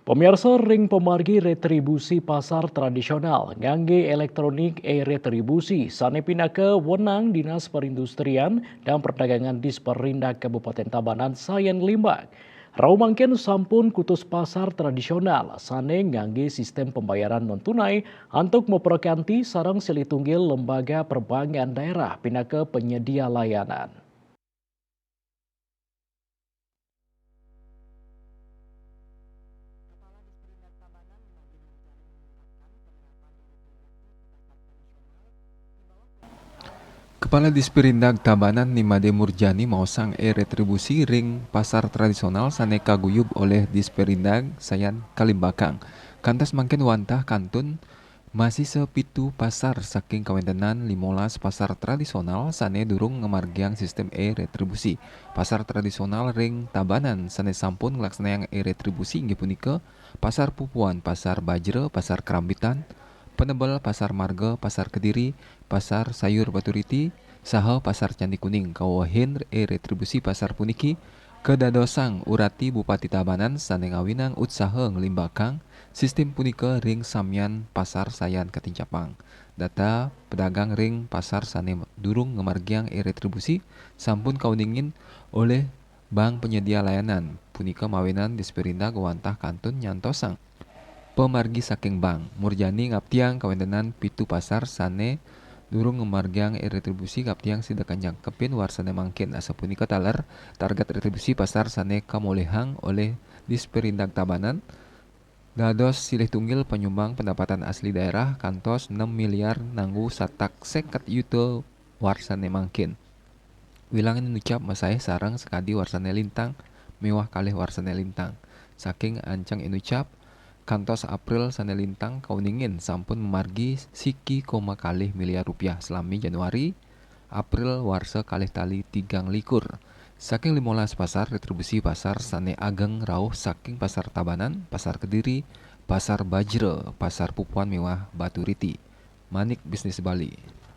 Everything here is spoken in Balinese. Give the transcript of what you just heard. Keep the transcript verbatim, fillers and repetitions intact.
Pemirsa, ring pamargi retribusi pasar tradisional ngangge elektronik e-retribusi sane pinaka wenang Dinas Perindustrian dan Perdagangan Disperindag Kabupaten Tabanan sayan nglimbak. Rauh mangkin sampun kutus pasar tradisional sane ngangge sistem pembayaran non tunai antuk maprakanti sareng silih tunggil lembaga perbankan daerah pinaka penyedia layanan. Kepala Disperindag Tabanan Nimade Murjani maosang e-retribusi ring pasar tradisional sane kaguyub olih Disperindag sayan kalimbakang. Kantos mangkin wantah kantun masisa pitu pasar saking kawentenan limolas pasar tradisional sane durung ngamargiang sistem e-retribusi. Pasar tradisional ring Tabanan sane sampun nglaksanayang e-retribusi inggih punika Pasar Pupuan, Pasar Bajra, Pasar Kerambitan, Penebel, Pasar Marga, Pasar Kediri, Pasar Sayur Baturiti, saha Pasar Candi Kuning. Kawewehin e-retribusi pasar puniki kadadosang urati Bupati Tabanan sane ngawinang utsaha nglimbakang sistem punika ring samian pasar sayan katincapang. Data pedagang ring pasar sane durung ngamargiang e-retribusi sampun kauningin olih bank penyedia layanan punika mawinan Disperindag wantah kantun nyantosang pamargi saking bank. Murjani ngaptiang kawentenan pitu pasar sane durung ngamargiang e-retribusi ngaptiang sida kanyangkepin warsane mangkin. Asapunika taler target retribusi pasar sane kamolihang olih Disperindag Tabanan dados silih tunggil panyumbang pendapatan asli daerah kantos enam miliar nanggu satak seket yuta warsane mangkin. Wilangan inucap masaih sareng sakadi warsane lintang miwah kalih warsane lintang. Saking anceng inucap, kantos April sane lintang kauningin sampun mamargi siki koma kalih miliar rupiah salami Januari, April warsa kalih tali tigang likur. Saking limolas pasar, retribusi pasar sane ageng rauh saking Pasar Tabanan, Pasar Kediri, Pasar Bajra, Pasar Pupuan miwah Baturiti. Manik Bisnis Bali.